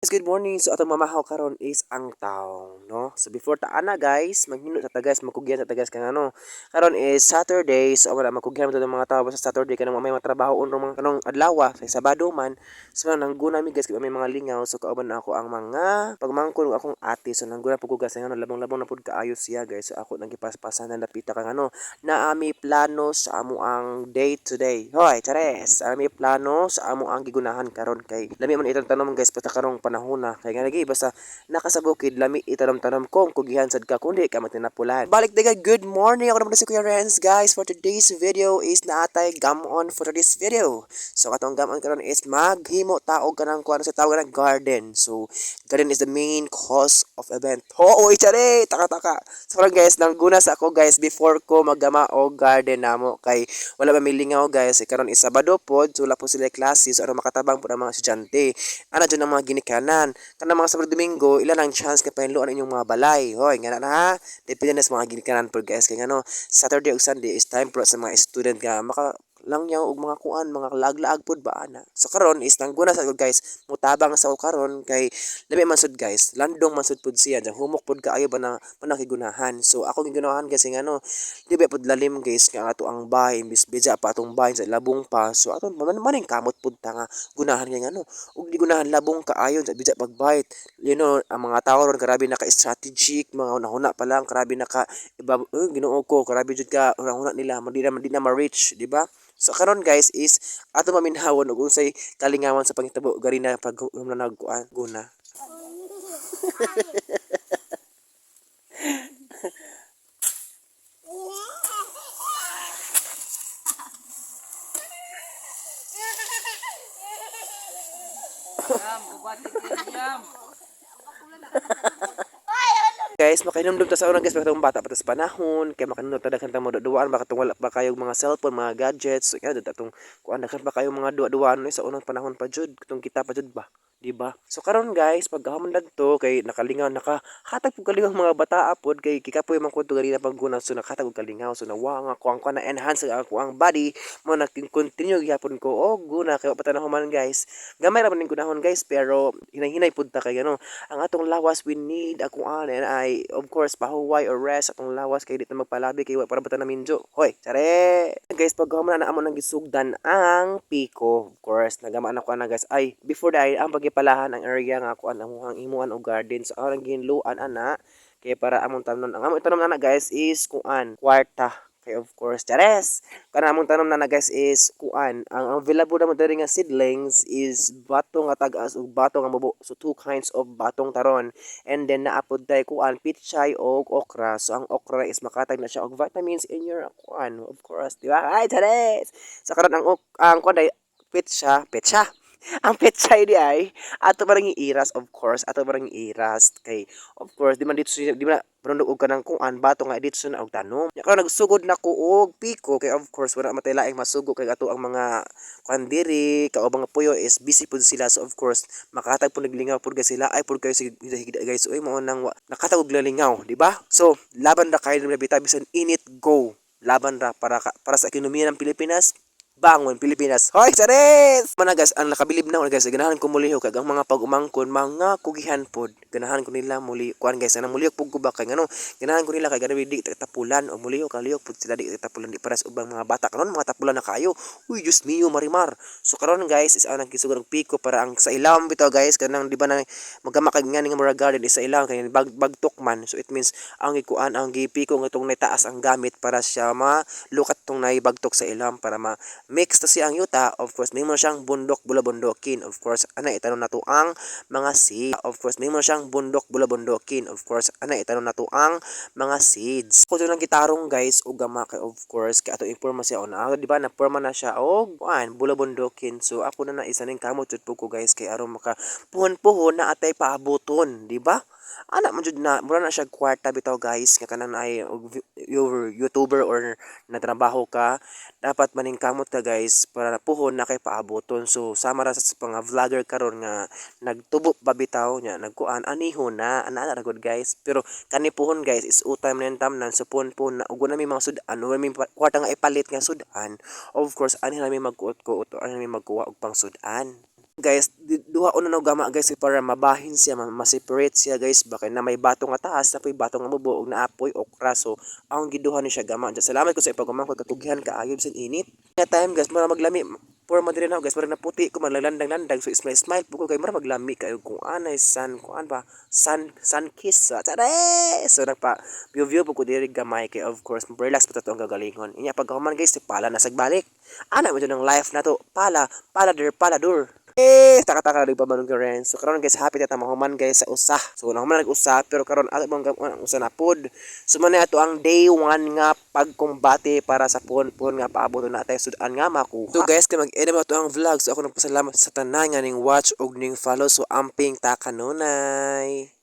Good morning. So atong mamahaw karon is ang taong, no? So before ta ana guys, maghinlo ta ta guys, magkugyan ta ta guys kang ano. Karon is Saturday, so wala magkugyan man mga tao sa Saturday kanang may mga trabaho unong mga kanong adlaw, sa Sabado man. So nangguna mi guys kay may mga lingaw, so kauban na ako ang mga pagmangkon ug akong ate. So nangguna pud ko guys ano, labong-labong na pud kaayo siya guys. So ako nang gipaspasan na napita kang ano, naami plano sa amo ang day today. Hoy, chares. Ami plano sa amo ang gigunahan karon kay lami man itong tanom guys basta karong panahon na. Kay nga lagi basta naka sa bukid lami itanom-tanom kung kugihan sad ka kundi ka matinapulan. Balik daga, good morning. Ako naman si Kuya Renz guys. For today's video is naatay gamon for today's video. So katong gamon karon is maghimo taog kanang kuan sa tawag ng garden. So garden is the main cause of event. Oo, chare, taka-taka. So karon guys, nangguna sa ako guys before ko maggama og garden namo kay wala ba milingaw guys. Eh, karon is Sabado pod, so wala po sila klase, so aron makatabang pod ang mga estudyante. Ana jud ang mga ginikanan. Kanang mga Sabado, Domingo, ila nang chance ka pahinloan inyong mga balay. Hoy, nga na ha. Depende na sa mga ginikanan pod guys kay ngano Saturday ug Sunday is time pro sa mga student nga maka langyaw og mga kuan, mga laag-laag pod ba ana. So karon is nangguna sa ako guys, mutabang sa ako karon kay lami man sud guys, landong man sud pud siya, dyan humok pud kaayo ba na manakigunahan. So ako gigunahan kasi ngano di ba pud lalim guys nga ato ang bahay imbis bija pa atong bahay sa labong pa. So aton man maning kamot pud ta nga gunahan kay ngano ug di gunahan labong kaayo sa bija pagbite. Ang mga tao ron grabe naka strategic, mga hunahuna pa lang grabe naka iba, oh, Ginoo ko, grabe jud ka hunahuna nila, di na ma-reach, di ba? So karon guys is ato maminhawon og unsay kalingawan sa panghitabo gari na pag nagkuan guna. Yam, gubatik yam. Guys, makahinumdum ta sa una guys, baka bata pa ta sa panahon, kay makahinumdum ta daghan ta mo duwa-duwaan, baka tong wala pa kayong mga cellphone, mga gadgets, so kaya atong kuan daghan pa kayong mga duwa-duwaan no, sa unang panahon pa jud, katong kita pa jud ba, di ba? So karon guys, pagkahuman dagto kay nakalingaw nakahatag pud kalingaw mga bata pod kay kikapoy man ko to ganina pagguna, so nakahatag og kalingaw, so nawa nga ko ang kuan na enhance ang ako ang body mo na continue gihapon ko og guna kay wa pa ta nahuman guys. Gamay ra man ning gunahon guys, pero hinay-hinay pud ta kay ano, ang atong lawas we need ako and I of course pahuway or rest atong lawas kay di ta magpalabi kay wa para ba ta naminjo. Hoy, tsare! Guys, pag human na amo nang gisugdan ang piko. Of course, nagama na ko ana guys. Ay, before that ang pagipalahan ang area nga kuan amuhang himuan og garden. So ang gihinluan ana kay para among tanom. Ang among tanom ana guys is kuan, kwarta. Kay of course, chares. Kana among tanom na guys is kuan. Ang available na mo diri nga seedlings is bato nga tag-as ug bato nga mubo. So two kinds of batong taron. And then naapod tay kuan pichay og okra. So ang okra is makatag na siya og vitamins in your kuan, of course, di ba? Ay, chares. So karon ang kuan day pitsa, pitsa. Ang pechay di ay ato parang iiras, of course, ato parang iiras kay of course di man dito di man panundog og kanang kuan bato nga dito na og tanom. Nya karon nagsugod na ko og piko kay of course wala matay laing masugo kay ato ang mga kuan diri kaubang puyo is busy pud sila, so of course makahatag pud naglingaw pud guys sila ay pud kayo sige guys, oy mao nang nakatag og lalingaw, di ba? So laban ra kayo nabita bisan init, go laban ra para sa ekonomiya ng Pilipinas. Bangon Pilipinas. Hoy, chares! Mana guys, ang nakabilib na ko guys, ganahan ko mulihok kag ang mga pag-umangkon, mga kugihan pod. Ganahan ko nila muli kuan guys, anang mulihok pug ko ba kay ngano, ganahan ko nila kay ganahan di tapulan o mulihok kalihok pud sila di tapulan, di pares ubang mga bata karon mga tapulan na kayo. Uy, Diyos mio, marimar. So karon guys is ang kisugod og piko para ang sa ilam bitaw guys kanang di ba na magama kag nga nga mura garden is sa ilam kay bagtok man. So it means ang gikuan ang gipiko nga tong taas ang gamit para siya malukat tong naibagtok sa ilam para ma mix ta siya ang yuta. Of course may mo siyang bundok bulabundokin. Of course ana itanom nato ang mga seeds. Of course may mo siyang bundok bulabundokin. Of course ana itanom nato ang mga seeds. Ko lang gitarong guys og gama kay of course kay ato imporma siya una, di ba, na porma na siya og kuan bulabundokin. So ako na na isa ning kamot jud ko guys kay aron maka puhon-puhon na atay paabuton, di ba? Ana man jud na mura na siya kwarta bitaw guys nga kanang ay og your YouTuber or natrabaho ka, dapat maningkamot ka guys para puhon na kay paabuton. So sama ra sa mga vlogger karon nga nagtubo pa bitaw nya nagkuan anihon na ana ana ra gud guys. Pero kani puhon guys is utay man tamnan, so puhon puhon na ug wala mi mga sud-an, wala mi kwarta nga ipalit nga sud-an. Of course ani na mi magkuot-kuot or ani mi magkuha og pang sud-an. Guys, duha una na gama, guys, para mabahin siya, ma-separate siya, guys, ba, kay na may bato nga taas, na bato nga mubo ug naapoy okra. So ang giduha ni siya gama. Salamat ko sa ipagumang ko, katugihan kaayo bisan init. Nga time, guys, mura maglami puro mo diri na, guys, mura na puti ko, maglandang-landang. So smile smile po ko kay mura maglami kayo kung anay sun kuan ba, sun sun kiss. So tara, so nagpa view view po ko diri gamay kay of course relax pa to ang gagalingon. Inya pagkahuman, guys, pala na sagbalik ana mo ng life na to, pala pala der pala dur. Eh, taka-taka rin pa man rin. So karon, guys, happy ta mahuman, guys, sa usa. So nahuman nag usa, pero karon ato bang ang usa na pod. So man ato ang day 1 nga pagkumbate para sa pon pon nga paabot na tayo sudan nga makuha. So guys, kay mag-end mo ato ang vlog. So ako nagpasalamat sa tanan nga ning watch og ning follow. So amping ta kanunay.